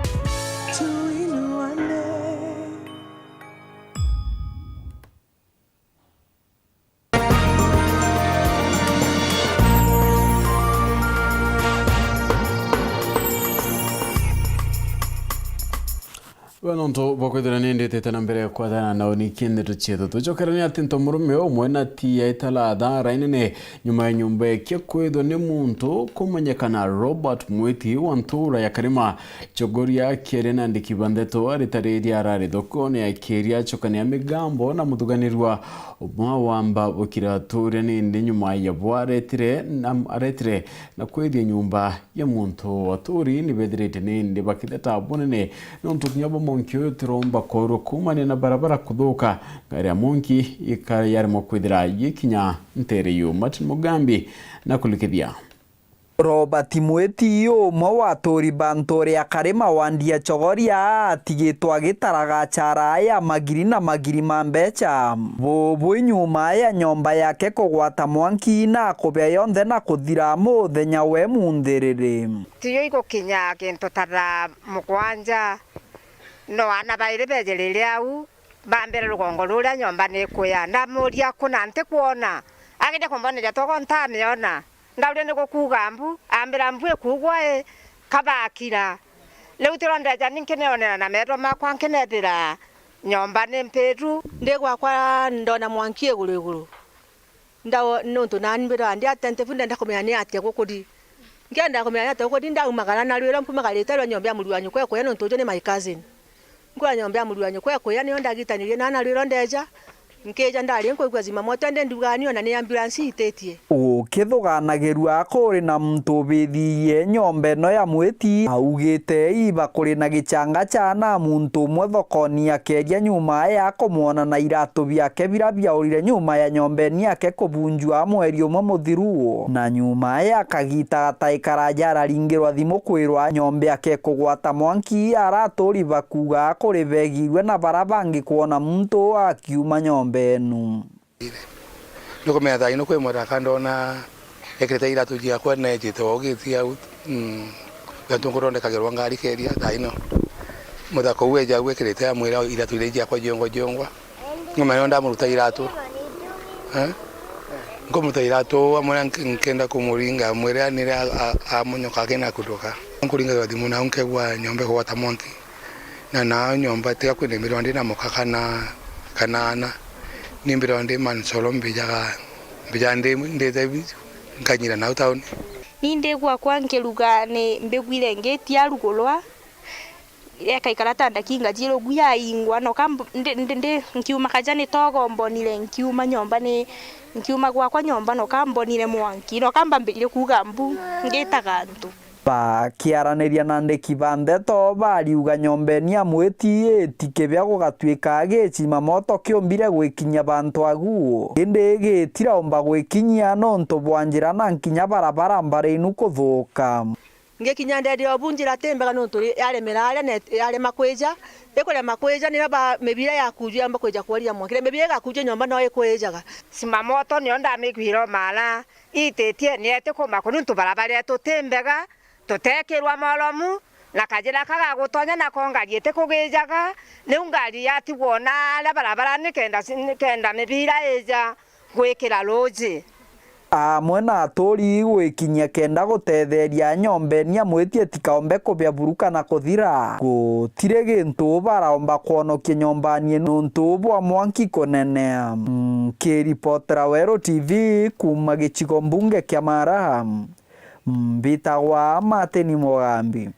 Iwe nontu bwa kwithira ni nditite na mbere kwathana na uniki ndeto cietu, tucokerania ati nto murume umwe na ti ya italatha arainene nyuma ya nyumba yake kwithwa ni muntu kumenyekana Robert Mwiti wa ntura ya Karima. Chogoria akiaria na andiki ba ndeto aritariria arari thokone akiria acokania migambo na muthuganirua umwe wa mba bukira turia nindi nyuma ya bwaretire na aretire na kwithia nyumba ya muntu aturi ni bethirite nindi bakitheta bunene, nontu kinya bo monki uyu tiromba korwa kuumania na barabara kuthuka, ngari ya monki ikayaremwa kwithira yikinya ntere yu. Martin Mugambi na kulikithia. Robert Mwiti, umwe wa aturi ba nturi ya Karima wa Ndia Chogoria, atigitwe agitaraga achara ya magiri na magiri ma mbecha. Bubu nyuma ya nyomba yake kugwata mwanki na kubea yonthe na kuthira muthenya we munthiriri. Tiyo igukinya kintu ta thaa mugwanja, no ana bairi bejirire au, bambira rugongo ruria nyomba ni ikuya. Ndamuria, "Kuna ntikwona?" Agende kumboneria togo ntamiona. Ndauria, "Ni gukuuga mbu?" Ambira, "Mbu ikuugwa i, kabakira." Riu tiro ndeja ni nkineonera na metho makwa, nkinethira nyomba ni mpitu. Ndi gwakwa ndona mwanki iguru iguru. Ndao-, nontu nani mbira ndi attentive, ndenda kumenya ni atia gukuri. Nkienda kumenya ni atia gukuri, ndaumagara na rwiro, mpumagarite rwa nyomba ya muru wa nyukwa ikuya, nontu uju ni my cousin. Nkuya nyomba ya muru wa nyukwa ikuya, niyo ndagitanirie na na rwiro ndeja. Nkija ndari nkwigua zimamoto, indi ndugaga ni ona ni ambulance ititie. Gukithuganagirua kuri na muntu ubithirie nyomba ino ya Mwiti, augite iba kuri na gichanga cha na muntu umwe thokoni akeria nyuma ya kumwona na iratu biake bira biaurire nyuma ya nyomba ino yake kubunjua mweri umwe muthiru. Na nyuma ya kagita gatai karaja araringirwa thimu kwirwa nyomba yake kugwata mwanki, araturi bakuuga kuri begirwe na bara bangi kwona muntu akiuma nyomba inu. Nukumenya thaa ino kwi muraka ndona ekirite iratu ciakwa nejite ogitia au. Mm. Gantu nkuthondekagirwa ngari keria thaa ino. Muthaka uu eja au ekirite amwira iratu iria ciakwa jiongwa jiongwa. Ng'ombe niyo ndamuruta iratu. Eh? Nkumuruta iratu, amwira nk-, nkenda kumuringa, amwira nire a-, a-, amunyoka akina kutoka. Nkuringa thimu nau nkegwa nyombe kugwata mwanki. Na nao nyomba tiga kwina mbirwa ndi na muka kana, kana ana. Ni mbirwa ndi mansolo mbijaga, mbija ndi, ndite bi-, nkanyira nau tauni. Ni ndigwa kwa nkiruga ni mbigwire ngiti arugulwa. Ekaikara ta ndakinga jirugu yaingwa, noka mb-, ndi, ndi, ndi, nkiuma kaja ni togo mbonire, nkiuma nyomba ni, nkiuma gwakwa nyomba, noka mbonire mwanki, noka mbambirire kuuga mbu, ngitaga antu. Bakiaraniria na andiki ba ndeto, bariuga nyomba ino ya Mwiti itikibia gugatuika gicima moto kiumbire gwikinyia bantu agu, indi gitiraumba gwikinyia nontu bwa njira na nkinya barabara mbari inu kuthuka. Ngikinya ndende o bu njira ti mbega nontu ri-, yaremera aria na yarema kwija. Ikurema kwija, niyo ba-, mibira yakuju yamba kwija kworia mwanki. Mibira igakuju nyomba no ikwijaga. Simamoto niyo ndamigwira o mara, ititie, ni eti kuma ku nontu barabara yetu ti mbega, tutekirwa molomu, na kajira kagagutonya nako ngari itikugijaga, niu ngari yatigwa na aria barabara nikenda, nikenda mibira ija gwikira ruuji. Amwe na aturi gwikinyia kenda gutetheria nyomba ino ya Mwiti itikaombe kubia buru kana kuthira. Gutiri gintu baraomba kwonokia nyomba ino nontu bwa mwanki kunene. Nkiripotera Weru T V kuuma gicigo mbunge kia Mara, mbitagwa Martin Mugambi.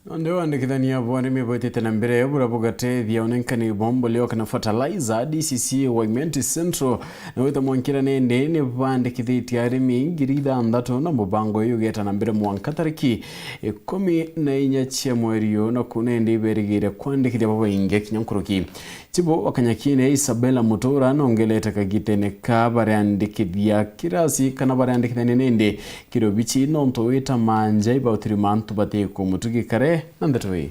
Nonde wandikithania bwa arimi bwitite na mbere buria bugatethia unenkani bwa mboleo kana fertilizer, D C C wa Imenti Central, na wita mwankira nindi ni bandikithitie arimi ngiri ithanthatu na mubango uyu ugeta na mbere mwanka tariki ikumi na inya cia mweri uyu, na ku nindi iberigire kwandikithia babaingi kinya nkuruki. Chibu wa Kanyakine Isabella Mutura nongelete kagitene ka bariandikithia kirasi kana bariandikithania nindi kiri obichi nontu wita manja ibautiri mantu bati kumutugi kare na ndeto ii.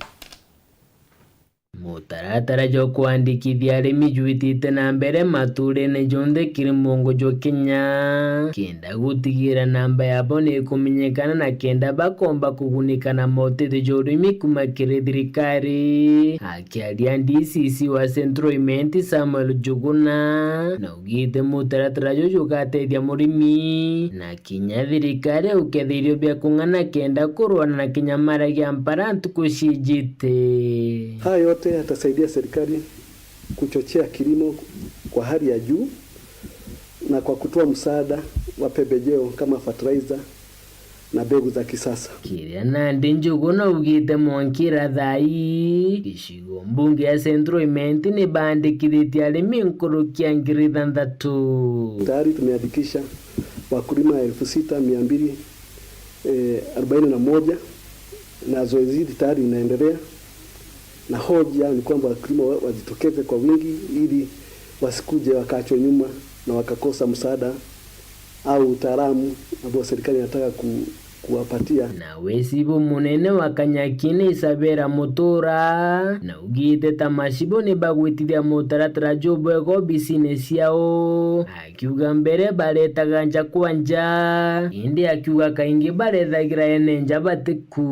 Mutaratara jwa kwandikithia arimi jwitite na mbere matuurene jonthe kiri muongo jwa Kenya, kenda gutigira namba yabo ni ikumenyekana na kenda bakomba kugunika na motethio ja urimi kuma kiri thirikari. Akiaria D C C wa Central Imenti, Samuel Njuguna, naugite mutaratara juju jugatethia murimi na kinya thirikari uketheirio bia kung'ana kenda kurwana na kinyamara gia mpara ntuku cijite. Haya yote yatasaidia serikali kuchochea kilimo kwa hali ya juu na kwa kutoa msaada wa pembejeo kama fertilizer na mbegu za kisasa. Kiria nandi Njuguna augite mwanka ira thaa ii, gicigo mbunge ya Central Imenti ni baandikithitie arimi nkuruki ya ngiri ithanthatu. Tayari tumeandikisha wakulima elfu sita mia mbili, eh, arobaini na moja, na zoezi hili tayari linaendelea, na hoja ni kwamba wakulima wa-, wajitokeze kwa wingi ili wasikuje wakaachwa nyuma na wakakosa msaada au utaalamu ambao serikali inataka ku-, kuwapatia. Nawe cibu munene wa Kanyakine Isabela Mutura naugite ta macibu ni bagwitithia mutaratara jubwega obisine ciao, akiuga mbere baretaga nja kwa nja, indi akiuga kaingi barethagira ene nja batiku.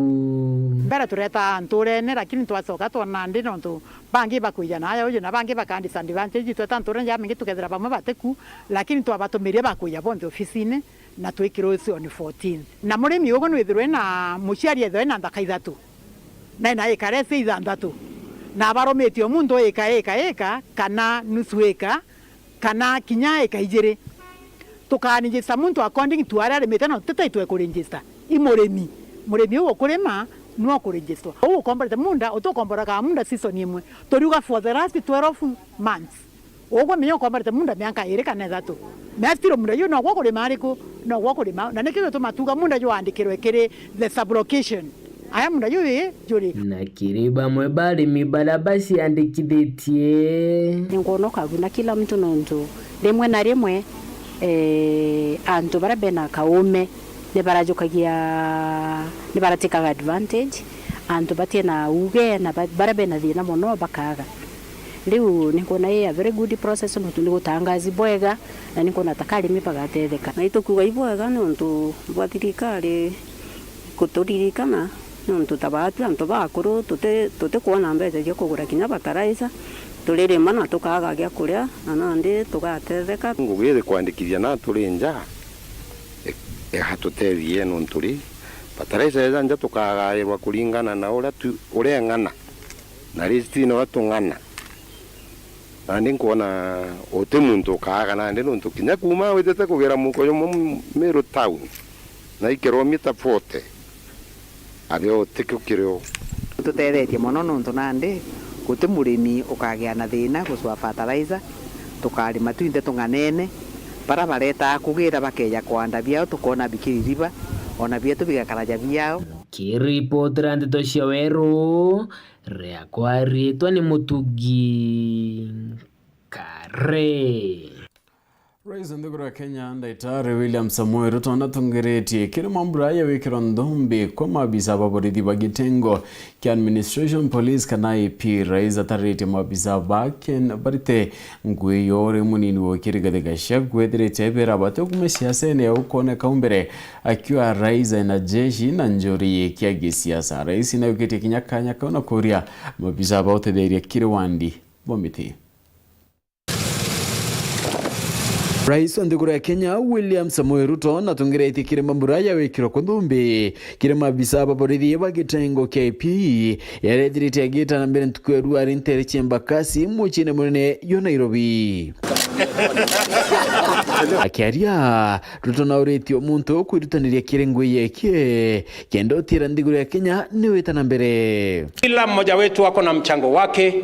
Mbere turetaa nturene, lakini twacoka twona ndi nontu bangi bakwija nayo uju na bangi baka disadvantage, tweta nturene jamingi tukethira bamwe batiku, lakini twabatumiria bakwija bonthe ofisine na twikirwe ucio on fourteenth. Na murimi ugu nwithirwe na muciari ethwe na nthaka ithatu, na ena ika lesi ithanthatu, na abarumitie o muntu ika, ika, ika, kana nusu ika, kana kinya ika ijiri. Tukaregister muntu according to aria arimite, na tutaitwe kuregister. I murimi. Murimi uu ukurima, nwe ukuregister. Uu ukomborete munda, utukomboraga munda season imwe. Turiuga for the last twelve months. Ugwe menya ukomborete munda mianka iri kana ithatu. Na still munda juu nogwo kurima ariku? Nogwo kurima. Na nikio gituma tuga munda jwandikirwe kiri the sub-location. Aya munda juu ii juri. Na kiri bamwe barimi baria baciandikithitie. Ninkwona ukaguna kila mtu nontu rimwe na rimwe, eh, antu baria bena kaume ni barajukagia, ni baratikaga advantage, antu batina uge na ba-, baria bena thina mono bakaga. Riu ninkwona i a very good process nontu ni gutangazi bwega na ninkwona ta karimi bagatetheka. Na itukuga ibwega nontu bwa thirikari kuturirikana, nontu ta baatu antu bakuru tuti-, tutikwona mbeca cia kugura kinya fertilizer, turirima na tukaga gia kuria, na nandi tugatetheka. Ngugi iri kwandikithia na turi nja, i-, igatutethia nontu ri, fertilizer ija nja tukagairwa kuringana na uria tu-, ureng'ana, na list ni uria tung'ana. Nandi nkwona uti muntu ukaaga nandi, nontu kinya kuuma witite kugera muko jumwe Meru town, na i kilomita forty, abe utikio kirio. Tutethetie mono nontu nandi guti murimi ukagia na thina gucua fertilizer, tukarima twinthe tung'anene, bara baretaa kugira bakeja kwanda biao, tukoona bikiririba, ona bietu bigakara ja biao. Kiripotera ndeto cia Weru, riakwa riitwa ni Mutugi Kare. Rais wa nthiguru ya Kenya, Ndagitari William Samoei Ruto, natungiritie kiri mambura ya wikirwa nthumbi kwa maabisa ba borithi ba gitengo kia Administration Police kana I P. Rais atariritie maabisa ba Ken-, barite ngugi ya uri munini wa Rigathi Gachagua ethirite ebera bati kuma siasene ya ukoneka umbere akiwa rais ena jeshi na njuri kia gisiasa. Rais naukitie kinya kanya kau na kuria maabisa ba utetheria kiri wandi bwa miti. Rais wa nthiguru ya Kenya, William Samoei Ruto, natongeretie kiri mambura ya wikirwa kwa nthumbi kiri maabisa ba borithi ba gitengo kia I P, yarethirite agita na mbere ntuku ya rua ari ntere cia Embakasi, muciine munene jwa Nairobi. Akiaria, Ruto nauritie o muntu kwirutaniria kiri ngugi yeke, kenda utiira nthiguru ya Kenya ni wita na mbere. Kila mmoja wetu ako na mchango wake,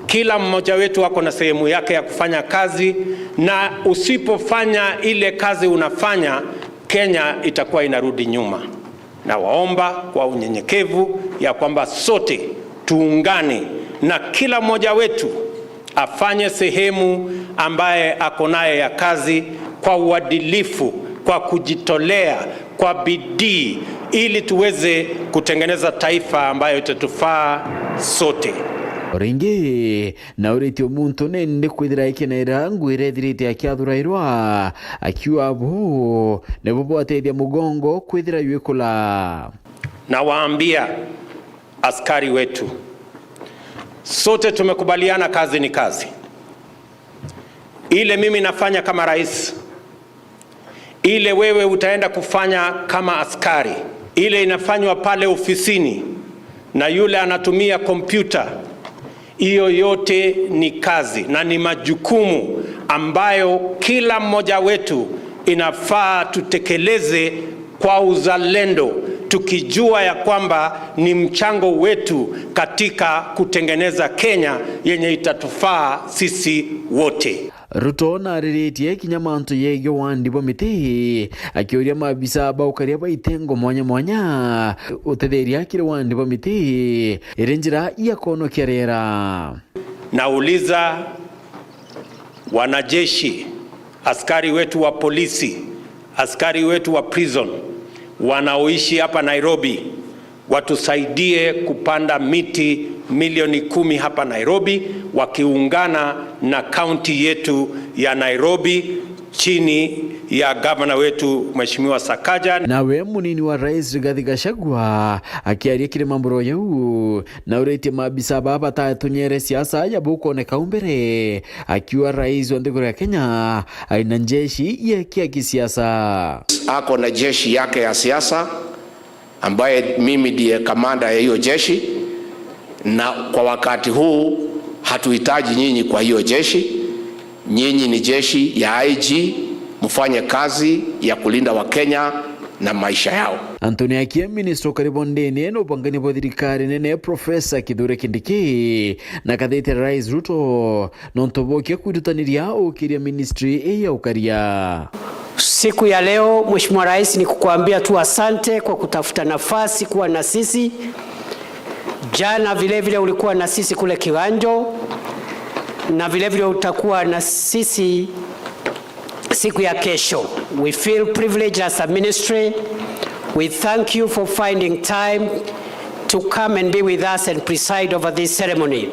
kila mmoja wetu ako na sehemu yake ya kufanya kazi, na usipofanya ile kazi unafanya, Kenya itakuwa inarudi nyuma. Nawaomba kwa unyenyekevu ya kwamba sote tuungane na kila mmoja wetu afanye sehemu ambaye ako naye ya kazi kwa uadilifu, kwa kujitolea, kwa bidii, ili tuweze kutengeneza taifa ambayo itatufaa sote. O ringi, na uritie muntu nindi kwithira ikinera ngugi iria ithirite akiathurairwa, akiuga buu nibo bwatethia mugongo kwithira jwikula. Nawaambia askari wetu, sote tumekubaliana kazi ni kazi. Ile mimi nafanya kama rais, ile wewe utaenda kufanya kama askari, ile inafanywa pale ofisini na yule anatumia kompyuta, hiyo yote ni kazi na ni majukumu ambayo kila mmoja wetu inafaa tutekeleze kwa uzalendo, tukijua ya kwamba ni mchango wetu katika kutengeneza Kenya yenye itatufaa sisi wote. Ruto nariritie kinya mantu yegie wandi bwa miti, akiuria maabisa ba ukaria ba itengo mwanya mwanya utetheria kiri wandi bwa miti iri njira ya kwonokia riera. Nauliza wanajeshi, askari wetu wa polisi, askari wetu wa prison wanaoishi hapa Nairobi, watusaidie kupanda miti milioni kumi hapa Nairobi, wakiungana na kaunti yetu ya Nairobi chini ya gavana wetu Mheshimiwa Sakaja. Nawe munini wa rais Rigathi Gachagua akiaria kiri mamburo jau, nauritie maabisa baa batatunyere siasa ya bukwoneka u mbere, akiuga rais wa nthiguru ya Kenya ari na njeshi yake ya kisiasa. Ako na jeshi yake ya siasa ambaye mimi ndiye kamanda ya hiyo jeshi, na kwa wakati huu hatuhitaji nyinyi kwa hiyo jeshi. Nyinyi ni jeshi ya I G, mfanye kazi ya kulinda Wakenya na maisha yao. Anthony Akie, minister ukari bondene na ubangania bwa thirikari nene, Professor Kithure Kindiki, na kathite Rais Ruto nontu bokia kwirutaniria ukiria ministry ii ya ukaria. Siku ya leo, Mheshimiwa Rais, ni kukuambia tu asante kwa kutafuta nafasi kuwa na sisi. Jana vile vile ulikuwa na sisi kule Kiganjo, na vile vile utakuwa na sisi siku ya kesho. We feel privileged as a ministry. We thank you for finding time to come and be with us and preside over this ceremony.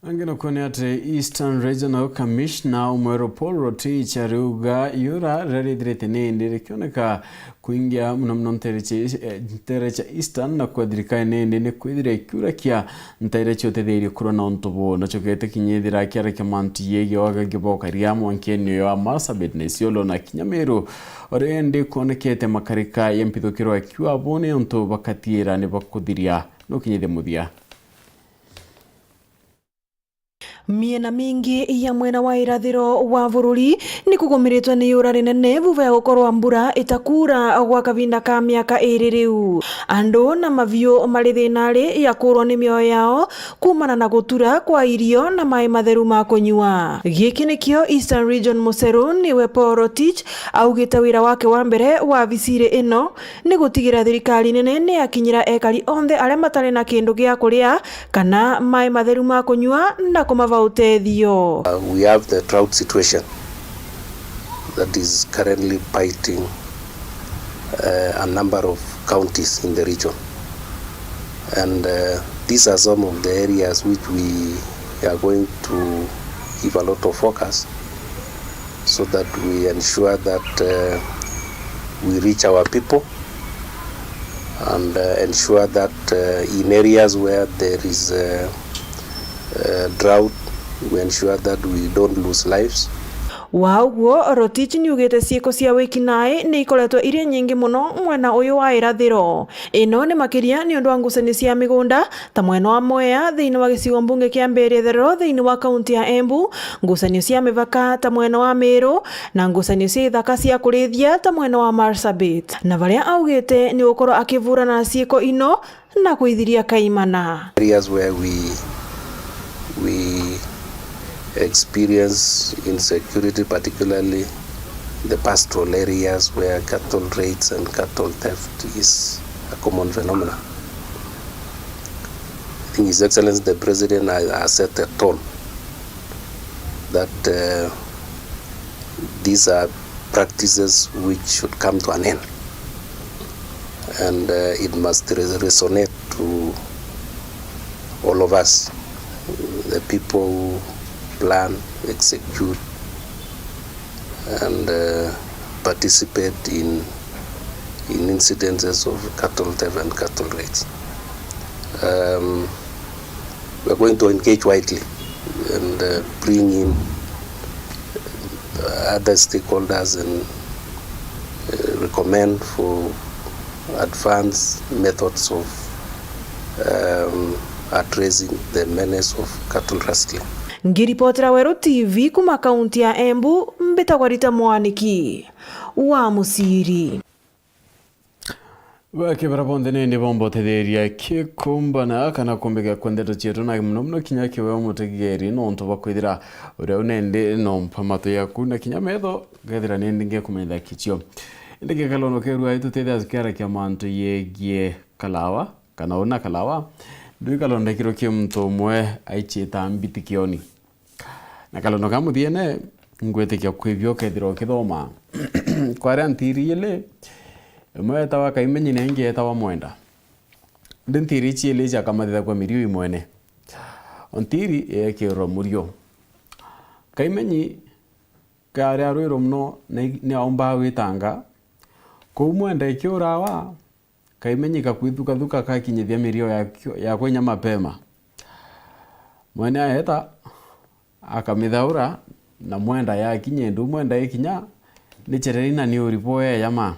Angi nakuo ni ati Eastern Regional Commissioner umweru Paul Rotich ariuga iura riria rithirite ni indi rikioneka kuingia muno muno ntere cia, eh, ntere cia Eastern na kwa thirikari ni indi ni kwithira ikiurakia ntaira cia utetheria kurwa na untu buu. Nacio gete kinya ithira kiarakia mantu yegie wagagia bokaria mwankeni uyo wa Marsabit na Isiolo na kinya Meru, uria indi kwonekete makarika ya mpithukiro akiuga buu ni untu bakatiira ni bakuthiria nukinyithia muthia. Miena mingi ya mwena wa irathiro wa bururi ni kugumiritwe ni iura rinene vuva ya gukorwa mbura itakuura gwa kavinda ka miaka iri riu. Andu na maviu mari thinari ya kuurwa ni mioyo yao kuumana na gutura kwa irio na mai matheru ma kunyua. Giki nikio Eastern Region Museru niwe Paul Rotich augite wira wake wa mbere wa visiri ino ni gutigira thirikari nene ni yakinyira ekari onthe aria matari na kindu gia kuria kana mai matheru ma kunyua na kumava utethio. Uh, we have the drought situation that is currently biting, uh, a number of counties in the region. And, uh, these are some of the areas which we are going to give a lot of focus so that we ensure that, uh, we reach our people and, uh, ensure that, uh, in areas where there is, uh, uh, drought, we ensure that we don't lose lives. Wa uguo, Rotich niugite ciiko cia wiki nae ni ikoretwe iri nyingi muno mwena uyu wa irathiro. Ino ni makiria ni undu wa ngucanio cia migunda, ta mwena wa Mwea thiini wa gicigo mbunge kia Mbeere Itherero thiini wa kaunti ya Embu, ngucanio cia mivaka ta mwena wa Meru, na ngucanio cia ithaka cia kurithia ta mwena wa Marsabit. Na varia augite ni gukorwo akivurana na ciiko ino na kwithiria kaimana. Areas where we, we experience insecurity, particularly the pastoral areas where cattle raids and cattle theft is a common phenomenon. I think His Excellency the President has, has set a tone that, uh, these are practices which should come to an end. And uh, it must re- resonate to all of us, the people who plan, execute, and uh, participate in in incidences of cattle theft and cattle raids. Um, we're going to engage widely and uh, bring in other stakeholders and uh, recommend for advanced methods of um, addressing the menace of cattle rustling. Ngiripotera Weru T V kuma kaunti ya Embu, mbitagwa Rita Mwaniki wa Musiri. Bakebera bonthe nindi bombotetheria kikumbana kana kumbika kwa ndeto cietu, na muno muno kinya kiwe umutegeri, nontu bwa kwithira uria u nindi nompa matu yaku na kinya metho, kethira nindi ngekumenyitha kicio. Indi gikalono kerua itu tethia tukiarakia mantu yegie kalawa, kana una kalawa, ndwikalo ndekirwo ki muntu umwe aichita mbiti kioni. Na kalono ka muthiene, ngwitikia kwibio ukethirwa ukithoma. Kwaria ntiri ili, imwe yetawa Kaimenyi na ingi yetawa Mwenda. Ndi ntiri ici ili ciakamatithagua mirio imwene. O ntiri yeekirwa murio. Kaimenyi kaari arwirwo muno na i- ni aumbaga gwitanga. Kuu Mwenda ikiurawa, Kaimenyi kakwithukathuka kakinyithia mirio yakio- yakwa inya mapema. Mwene aeta, akamithaura, na Mwenda yakinya, indu Mwenda ikinya, ni chereri na ni uribu eya ma.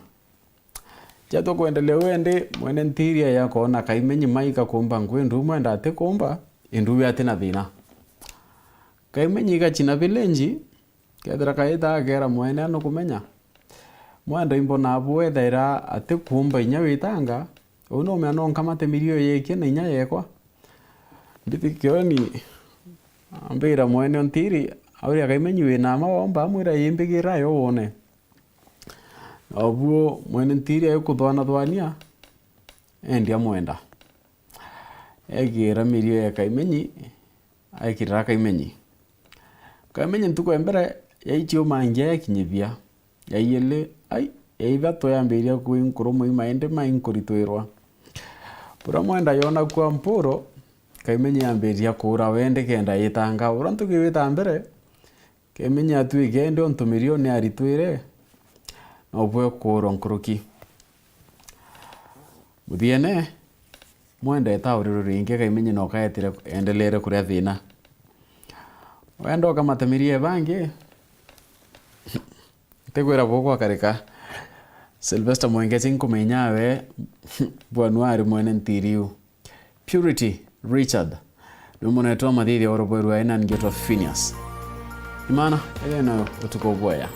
Jatwa kwendelea u endi, mwene ntiri eya koona Kaimenyi mai kakumba nku, indu Mwenda atikumba, indu we ati na thina. Kaimenyi igachina village, kethira kaita akeera mwene, "Nukumenya, Mwenda imbona abu ethaira atikumba inya witanga, uu numea no nkamate mirio yekie na inya yekwa." Mbiti kioni, ambira mwene o ntiri, auria Kaimenyi wina ma womba, amwira, "Ii, mbigira yo wone." Obuo mwene ntiri aikuthwanathwania, endia Mwenda. Egira mirio ya Kaimenyi, aikirira Kaimenyi. Kaimenyi ntuku ya mbere yaichiumangia yakinyithia. Ya iili, ai, ya ithatu yambiria kwinkurumwa i maindi mainkuritwirwa. Buria Mwenda yona kua mpuro, Kaimenyi yambiria kuura wendi kenda itanga. Uria ntuku iwita mbere, Kaimenyi atwike endi untu mirio ni aritwire, nobwe kuurwa nkuruki. Muthiene, Mwenda etaurirwe ringi, Kaimenyi noka etire endeleere kuria thina. Wenda ukamata mirio ya bangi? Ntikwira bugwakarika. Sylvester Mwengechi nkumenya we bwanu ari mwene ntiriu. Purity Richard niwe munetwa mathithia wa rubweru aina ngetwa Phineas. Imana, ene utuko bwaya.